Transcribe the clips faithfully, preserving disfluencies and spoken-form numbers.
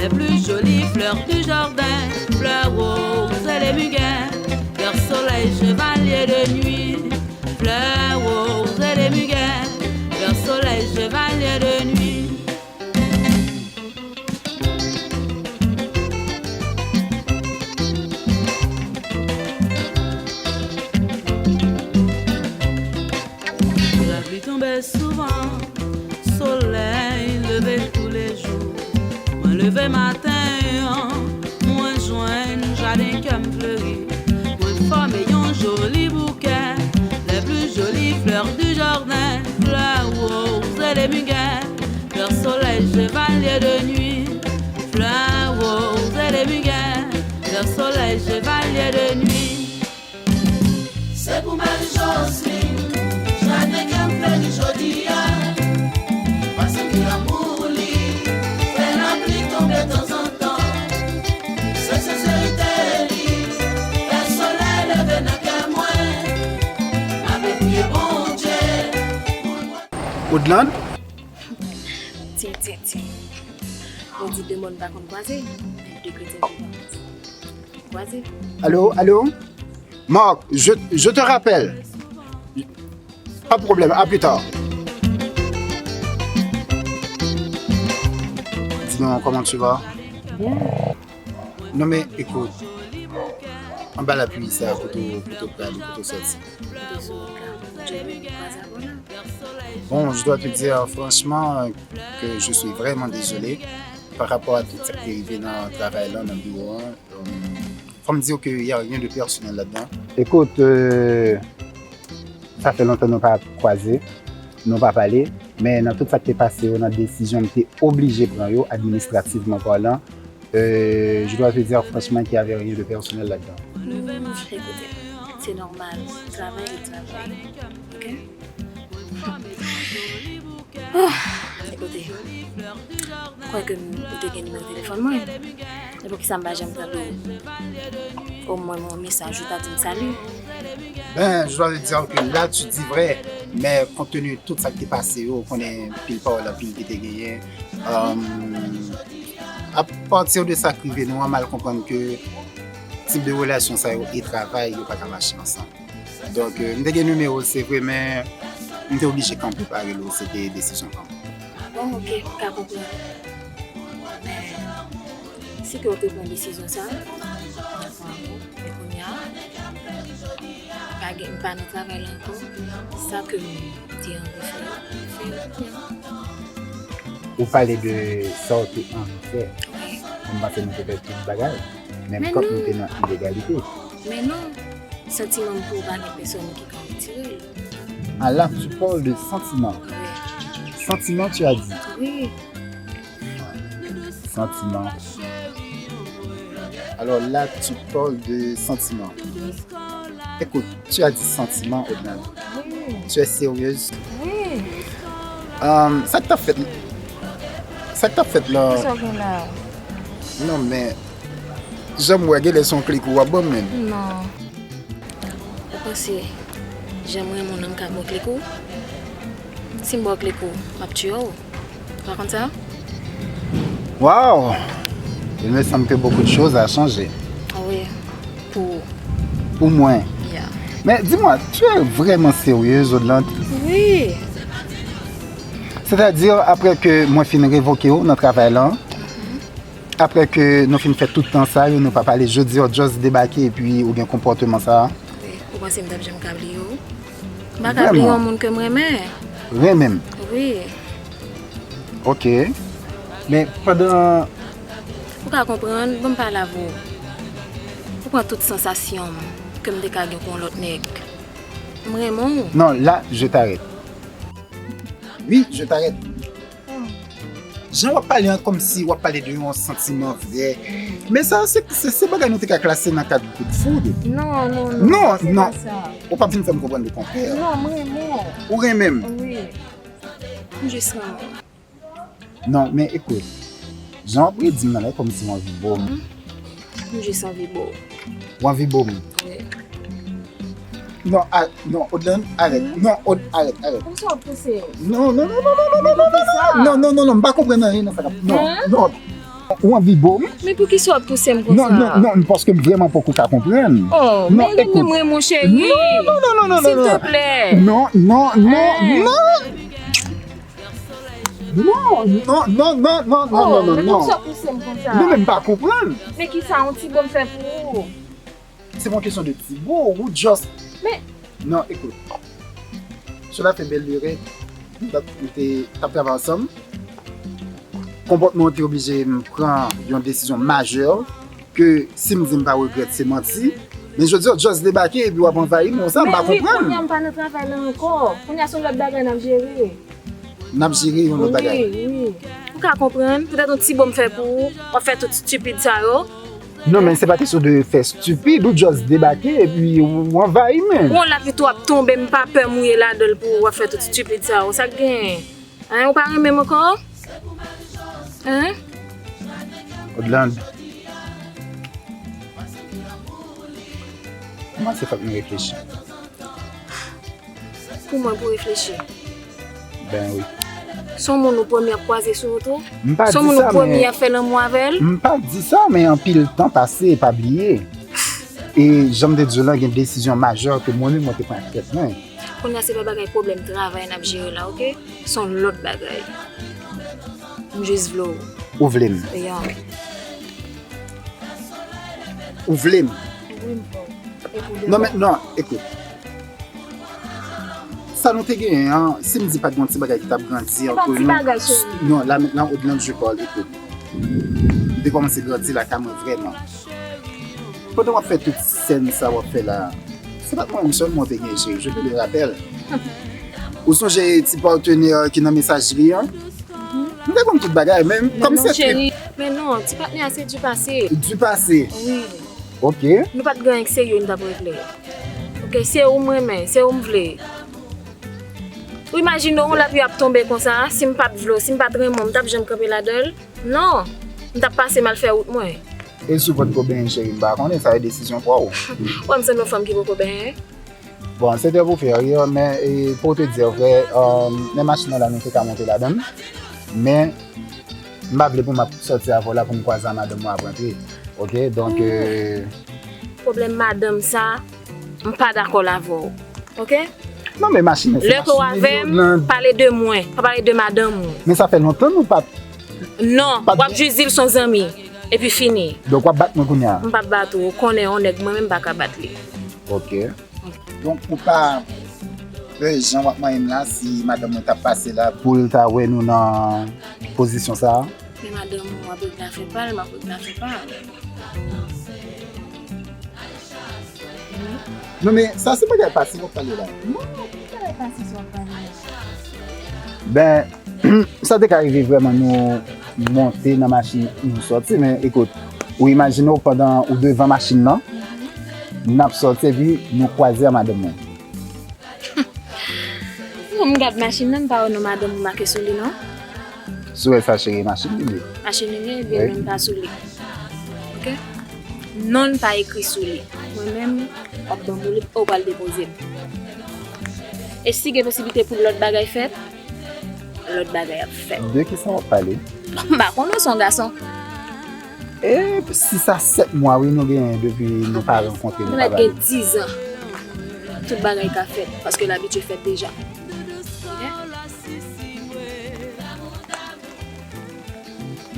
Les plus jolies fleurs du jardin, fleurs roses et les muguets, fleurs soleil, chevalier de nuit, fleurs roses et les muguets, fleurs soleil, chevalier de nuit. Lapli tonbe souvan, solèy leve toulejou. Mwen leve maten an, mwen jwenn jaden kè m fleri. Mwen fòme yon joli boukè, les plus jolies fleurs du jardin, fleurs roses et les muguets, fleurs soleil, chevalier de nuit, fleurs roses et les muguets, fleurs soleil, chevalier de nuit. Se pou Marie Jocelyne, jaden kè m fleri jodi a. Paske ki lanmou li, fè lapli tonbe tanzantan. Se senserite li, fè solèy leve nan kè mwen. M ap priye Bondye pou l. Odland? Tiens, tiens, tiens. Yo di de mòn pa konn kwaze, men de kretyen vivan kwaze. Allô, allô? Marc, je, je te rappelle. Pas de problème, à plus tard. Dis-moi, comment tu vas? Bien. Non, mais écoute, anba lapli sa, kote w, kote w prale, kote w sòti? Kote sou wout la. Bondye beni, kwaze avè w la. Bon, je dois te dire franchement que je suis vraiment désolé par rapport à tout sa ki te rive nan travay la, nan biwo an. Fò m di w ke y a rien de personnel ladan. Écoute, euh, sa fè lontan nou pa kwaze, nou pa pale, men nan tout sa ki te pase yo, nan desizyon m te oblije pran yo, administrativman palan, euh, je dois te dire franchement qu'il y avait rien de personnel là-dedans. Hmm, écoutez, c'est normal. Travail est travail. Ok? Ah, écoutez, m kwè ke m, ou te gen nimewo telefòn mwen. E poukisa m pa janm tande w? Omwen yon mesaj ou ta di m sali. Ben, je dois te dire que là, tu dis vrai, mais compte tenu tout sa ki te pase yo, ou konnen pil pawòl anpil ki te genyen. Euh, à partir de sa k rive nou an, m al konprann ke tip de relasyon sa yo e travay yo pa ka mache ansanm. Donk, euh, m te gen nimewo l, se vre, men m te oblije kanpe pa rele w, se te desizyon pa m. Bon, ok, m ka konprann. Men, si ke w te pran desizyon sa, m dakò avè w. Men kounye a, m pa gen, m pa nan travay la ankò. Sa ke m te anvi fè, m fè l kounye a. Ou pale de sa w te anvi fè. Wi. M panse nou te fè tout bagay. Menm kòk nou te nan ilegalite. Men non. Santiman m pou ou pa gen pèsonn ki ka retire l. Ah là, tu parles de sentiment. Wi. Sentiment, tu as dit. Wi. Sentiment. Alors là, tu parles de sentiment. Écoute, tu as dit sentiment, Odnan. Wi. Tu es sérieuse? Wi. Euh, sa k t ap fèt, sa k t ap fèt la? Kisa w gen la? Non, men, jan m wè, genlè se yon klik ou w ap ban m menm. Non. Ou panse jan m renmen w nan m ka ba w klik ou? Si m ba w klik ou, m ap tiye w. Ou pa konn sa? Wow! Il me semble que beaucoup de choses a changé. Ah wi, pou ou. Pou mwen. Yeah. Mais dis-moi, tu es vraiment sérieuse, Odlante? Wi. C'est-à-dire, après que mwen fin revoke w nan travay la, après que nou fin fè tout tan sa yo, nou pa pale, jodi a w just debake epi ou gen konpòteman sa a? Wi, ou panse m t ap janm ka bliye w? M pa ka bliye yon moun ke m renmen. Renmen m? Wi. Ok. Men pandan... Ou ka konprann, bon, m pale avè w. Ou pran tout sansasyon m, ke m te ka gen pou yon lòt nèg. M renmen w. Non, là, je t'arrête. Oui, je t'arrête. Jan w ap pale an, kòmsi w ap pale de yon santiman vrè. Men sa, se, se, se bagay nou te ka klase nan kad kout foud. Non, non, non, non, se pa sa. Ou p ap vin fè m konprann le kontrè. Non, m renmen w. Ou renmen m? Wi. M jis renmen w. Non, men ekout. Jan w ap redi m nan la, e kòmsi w anvi bo m. M jis anvi bo w. W anvi bo m? Wi. Non, a, non, Odlante, arèt. Non, Od, arèt, arèt. Poukisa w ap pouse? Non, non, non, non, non, non, non, non, non, non, non, non, m pa konprann anyen nan sa k ap, non, non. Ou anvi bo m? Men poukisa w ap pouse m konsa? Non, non, non, paske m vrèman poko ka konprann. Oh, men renmen mwen, mon cheri. Non, non, non, non, non, non, non. Silteplè. Non, non, non, non. Non, non, non, non, non, non, non, non, non. Poukisa w pouse m konsa? Non, men m pa konprann. Men kisa yon ti bo m fè pou ou? Se pa yon kesyon de ti bo, ou just... Men... Non, ekout. Cela fait belle lurette. Nou t ap, nou te, t ap travay ansanm. Konpòtman an te oblije m pran yon desizyon majè ke si m di m pa regrèt, se manti. Men jodi a, w just debake epi w ap anvayi m konsa, m pa konprann. Men wi, kounye a m pa nan travay la ankò. Kounye a se yon lòt bagay n ap jere. N ap jere yon lòt bagay. Wi, wi. Ou ka konprann, poutèt yon ti bo m fè pou ou, w ap fè tout stipid sa yo. Non, men se pa kesyon de fè stipid, ou just debake epi ou anvayi m. Ou yon lapli tou ap tonbe, m pa pè mouye ladan l pou w ap fè tout stipid sa yo. Sa k genyen? Hein, ou pa renmen m ankò? Hein? Odland, kòman se fòk m reflechi? Pou mwen, pou reflechi. Ben wi. Se yon moun ou premye ap kwaze sou wout ou? M pa di sa, men... Se yon moun ou premye ap fè lanmou avè l? M pa di sa, men anpil tan pase, pa bliye. E jan m te di w lan, gen desizyon majè ke mwen menm mwen te pran ak tèt mwen. Kounye a se pa bagay pwoblèm travay n ap jere la, oke? Se yon lòt bagay. M jis vle w. Ou vle m? Ya. Ou vle m? Wi, m vle w. E pou de bon. Non, men, non, ekout. Sa nou te genyen an, si m di pa t gen yon ti bagay ki t ap grandi ant nou. Se pa ti bagay, cheri. Non, la, mentnan, Odland, je parle, ekout. M te kòmanse grandi lakay mwen vrèman. Pandan w ap fè tout sèn sa w ap fè la, se pa t mwen menm sèlman w te genyen, cheri, je te le rappelle. Ou sonje ti patenè ki nan mesajri an? M te konn tout bagay, men kòm se trip. Men non, cheri, men non, ti patnè a se du passé. Du passé? Wi. Ok. Nou pa t gen anyen k serye nou t ap regle. Ok, se ou m renmen, se ou m vle. Ou imajine w, yon lapli ap tonbe konsa, si m pa t vle w, si m pa t renmen w, m t ap janm kanpe ladan l? Non, m t ap pase m al fè wout mwen. E si w potko benyen, cheri, m pa konnen, sa e desizyon pa w. Ou wè m sanble yon fanm ki poko benyen? Bon, se te pou fè rire, men, e, pou te di vrè, um, men machin nan la, nou te ka monte ladan l. Men, m pa vle pou m ap sòti avè w la pou m kwaze a madanm mwen ap rantre. Ok, donk, euh, pwoblèm madanm sa, m pa dakò l avè w. Ok? Non, men machin nan, se machin li, nan... Lè ke w avè m, pale de mwen, pa pale de madanm ou. Men sa fè lontan nou pa t... Non, w ap jis di l se yon zanmi. Epi fini. Donk w ap bat mwen kounye a? M p ap bat ou. Ou konnen yon nèg mwen menm m pa ka bat li. Ok. Donk ou pa pè jan w ap manyen m la si madanm mwen t ap pase la pou l ta wè nou nan pozisyon sa a? Men madanm ou ap regle afè pa l, m ap regle afè pa m. Non, men sa se bagay pase w ap pale la. Non, ki bagay pase sa w ap pale la? Ben, sa te ka rive vrèman nou monte nan machin, nou sòti, men ekout, ou imajine w pandan ou devan machin nan, n ap sòti epi nou kwaze a madanm mwen. Bon, m gad machin nan, m pa wè non madanm ou make sou li, non. Si w wè sa, cheri, machin li ye. Machin li ye, ebyen, wi, men m pa sou li. Ok? Non l pa ekri sou li. Mwen menm, w ap ban m ou li, ou pral depoze m. E si gen posiblite pou lòt bagay fèt, lòt bagay ap fèt. De kisa w ap pale? M pa konnen, w se yon gason. E sis a sèt mwa, wi, nou genyen depi nou pa rankontre, nou pa pale. Gen dizan. Tout bagay ka fèt, paske l abitye fèt deja. Ok?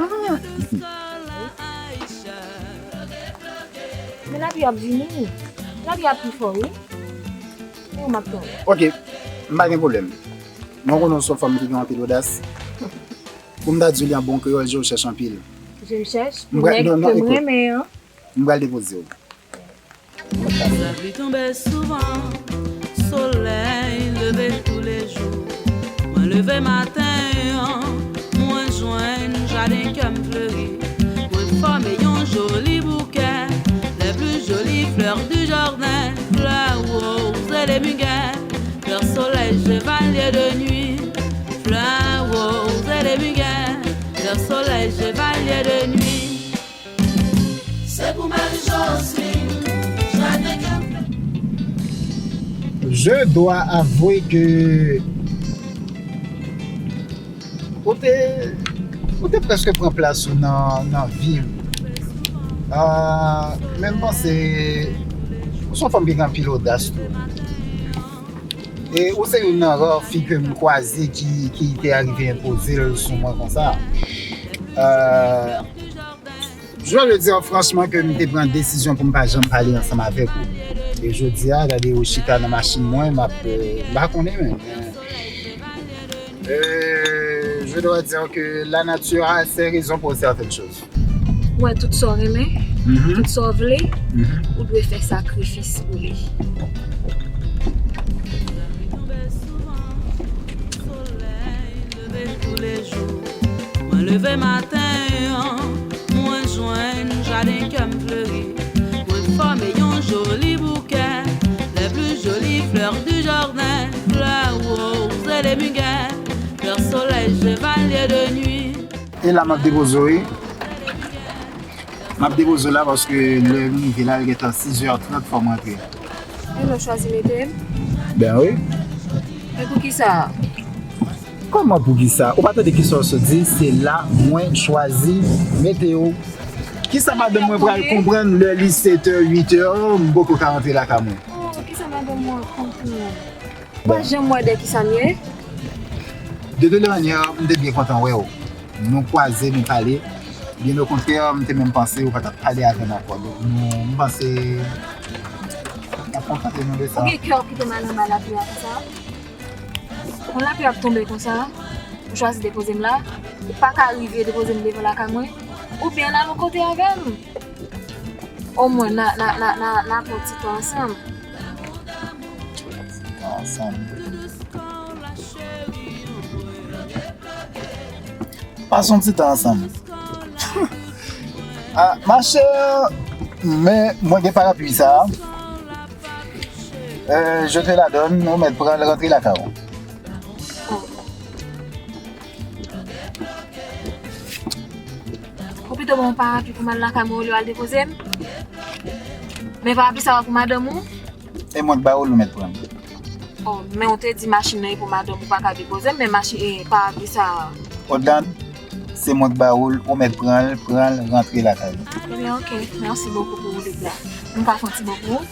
Ah. Men lapli ap vini. Lapli ap pi fò, wi. Men ou m ap tonbe. Ok, m pa gen pwoblèm. Mwen konnen w se yon fanm ki gen anpil odas. Pou m ta di w li an bon kreyòl, je w chèch anpil. Je w chèch, nèg ke m renmen an. M pral depoze w. Lapli tonbe souvan, solèy leve toulejou. Mwen leve maten an, mwen jwenn jaden kè m fleri. Mwen fòme yon joli boukè, les plus jolies fleurs du jardin, fleurs roses et les muguets, fleurs soleil, chevalier de nuit, fleurs roses et les muguets, fleurs soleil, chevalier de nuit. Se pou Marie Jocelyne, jaden kè m fè. Je dois avouer que ou te, Ou te prèske pran plas ou nan, nan vi m. Ah, men m panse, ou se yon fanm ki gen anpil odas tou. E ou se youn nan ra fi ke m kwaze ki, ki te arive enpoze l sou mwen konsa. Euh, je vais le dire franchement ke m te pran desizyon pou m pa janm pale ansanm avèk ou. E jodi a, gade ou chita nan machin mwen, m ap, euh, m pa konnen menm. Euh, je dois dire que la nature a ses raisons pour certaines choses. Ou wè, tout sa w renmen, Mhm. tout sa w vle, Mhm. ou dwe fè sakrifis pou li. Mwen leve maten an, mwen jwenn jaden kè m fleri. Mwen fòme yon joli boukè, les plus jolies fleurs du jardin, fleurs roses et les muguets, fleurs soleil, chevalier de nuit. E la m ap depoze w, wi. M ap depoze w la paske lè m rive la, l gentan sis è trant, fò m rantre. E nou chwazi mete m? Ben wi. E pou ki sa? Kòman pou ki sa? Ou pa tande ki sa w sot di? Se la mwen chwazi mete w. Ki sa madanm mwen pral konprann lè li sèt è, uit è, m poko ka rantre lakay mwen? Oh, ki sa madanm mwen konprann? Ou pa janm wè de ki sa m ye? De toute manière, m te byen kontan wè w. Nou kwaze, nou pale. Byen okontrè, m te menm panse ou pa t ap pale avè m ankò. Donk, nou, m panse n ap kontante nou de sa. Ou gen kè w kite m al anba lapli a konsa? Yon lapli ap tonbe konsa, ou chwazi depoze m la, ou pa ka rive depoze m devan lakay mwen, oubyen n al yon kote avè m. Omwen, n a, n a, n a, n a, n a pran ti tan ansanm. Ansanm. Pase yon ti tan ansanm. Ah, ma chère, men mwen gen parapli sa. Euh, je te la donne, ou mèt pran l rantre lakay ou. Ou pito ban m yon parapli pou m al lakay mwen olye w al depoze m? Men parapli sa a pou madanm ou? E mwen k ba ou l, ou mèt pran l. Oh, men ou te di machin nan e pou madanm ou pa ka depoze m, men machin, e parapli sa a. Odland, se mwen k ba ou l, ou mèt pran l, pran l, rantre lakay ou. Ebyen, ok. Mèsi bokou pou ou la. M ka fè yon ti bo pou ou?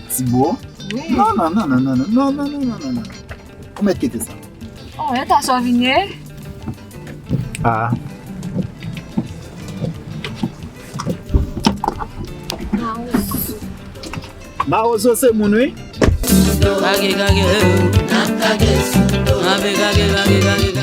Ti bo? Wi. Non, non, non, non, non, non, non, non, non, non, non. Ou mèt kite sa. Oh, e ta sa w vin ye? Ah. Mawozo se moun, wi. Kage, kage, kage, kage, kage, kage.